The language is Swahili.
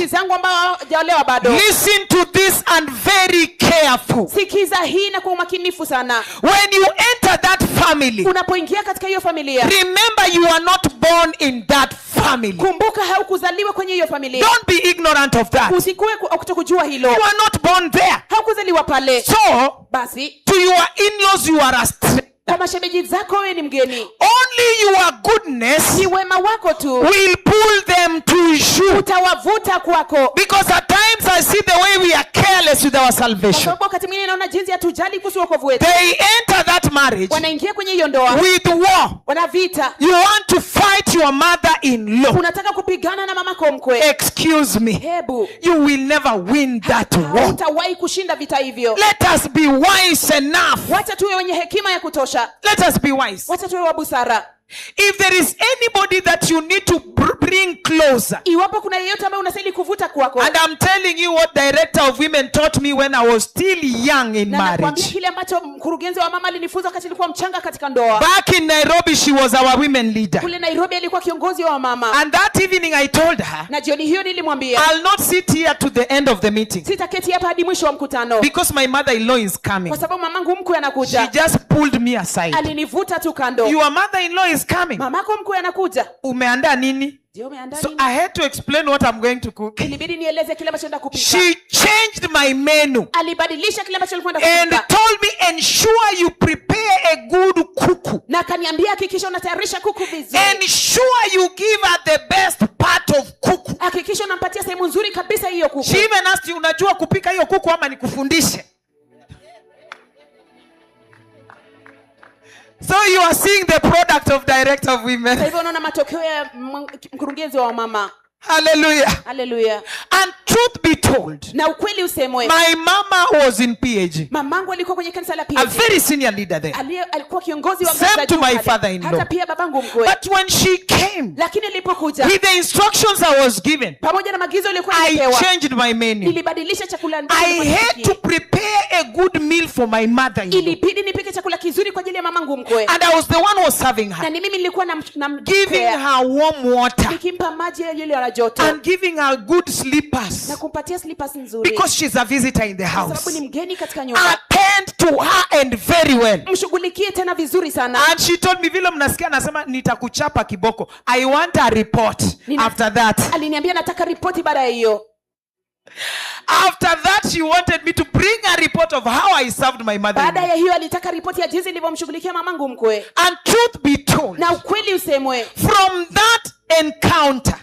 Zangu ambao hawajaolewa bado, listen to this and very careful. Sikiza hii na kwa umakinifu sana. When you enter that family, Unapoingia katika hiyo familia, remember you are not born in that family. Kumbuka haukuzaliwa kwenye hiyo familia. Don't be ignorant of that. Usikuwe kutokujua hilo. You are not born there. Haukuzaliwa pale. So, Basi to your in-laws, you are a stranger. Kwa mashemeji zako wewe ni mgeni. Only your goodness Ni wema wako tu will pull them to you. utawavuta kwako. Because at times I see the way we are careless with our Kwa salvation. sababu wakati mwingine naona jinsi hatujali kuhusu wokovu wetu. They enter that marriage Wanaingia kwenye hiyo ndoa with war. wana vita. You want to fight your mother-in-law. Unataka kupigana na mamako mkwe. Excuse me. Hebu You will never win that war. Hautawahi kushinda vita hivyo. Let us be wise enough. Wacha tuwe wenye hekima ya kutosha. Let us be wise. Wacha tuwe wa busara. If there is anybody that you need to bring closer, Iwapo kuna yeyote ambaye unastahili kuvuta kwako, and I'm telling you what director of women taught me when I was still young in na nakwambia marriage. kile ambacho mkurugenzi wa mama alinifunza wakati nilikuwa mchanga katika ndoa. Back in Nairobi, she was our women leader. Kule Nairobi alikuwa kiongozi wa mama. And that evening I told her, Na jioni hiyo nilimwambia, I'll not sit here to the end of the meeting sitaketi hapa hadi mwisho wa mkutano because my mother-in-law is coming. kwa sababu mamangu mkwe She anakuja. just pulled me aside. Alinivuta tu kando. Your mother-in-law is coming. Mamako mkwe anakuja. Umeandaa nini? Je, umeandaa So nini? I had to explain what I'm going to cook. Ilibidi nieleze kile ambacho naenda kupika. She changed my menu Alibadilisha kile ambacho nilikuwa naenda and kupika. told me, ensure you prepare a good kuku. Na akaniambia hakikisha unatayarisha kuku vizuri. Ensure you give her the best part of kuku. Hakikisha unampatia sehemu nzuri kabisa hiyo kuku. She even asked you, unajua kupika hiyo kuku ama nikufundishe? So you are seeing the product of director of women. Kwa hivyo unaona matokeo ya mkurugenzi wa mama. Hallelujah. Hallelujah. And truth be told, Na ukweli usemwe, my mama was in PAG. Mamangu alikuwa kwenye kanisa la A PAG. very senior leader there. Alikuwa kiongozi wa Same ngazi za to juu my pale. father-in-law. Hata pia babangu mkwe. But when she came, Lakini alipokuja with the instructions I was given, pamoja na maagizo yaliyokuwa I nimepewa, changed my menu. nilibadilisha chakula ambacho I nilikuwa had nimepikia. to prepare a good meal for my mother-in-law. Ilibidi nipike chakula kizuri kwa ajili ya mamangu mkwe. And I was the one who was serving Na her, ni mimi nilikuwa giving her warm water nikimpa maji yaliyo na joto and giving her good slippers na kumpatia slippers nzuri because she's a visitor in the kwa sababu house. ni mgeni katika nyumba. Attend to her and very well. Mshughulikie tena vizuri sana. And she told me, vile mnasikia nasema nitakuchapa kiboko. I want a report after that. Aliniambia nataka ripoti baada ya hiyo. After that, she wanted me to bring a report of how I served my mother. Baada ya hiyo alitaka ripoti ya jinsi nilivyomshughulikia mamangu mkwe. And truth be told, Na ukweli usemwe, from that encounter,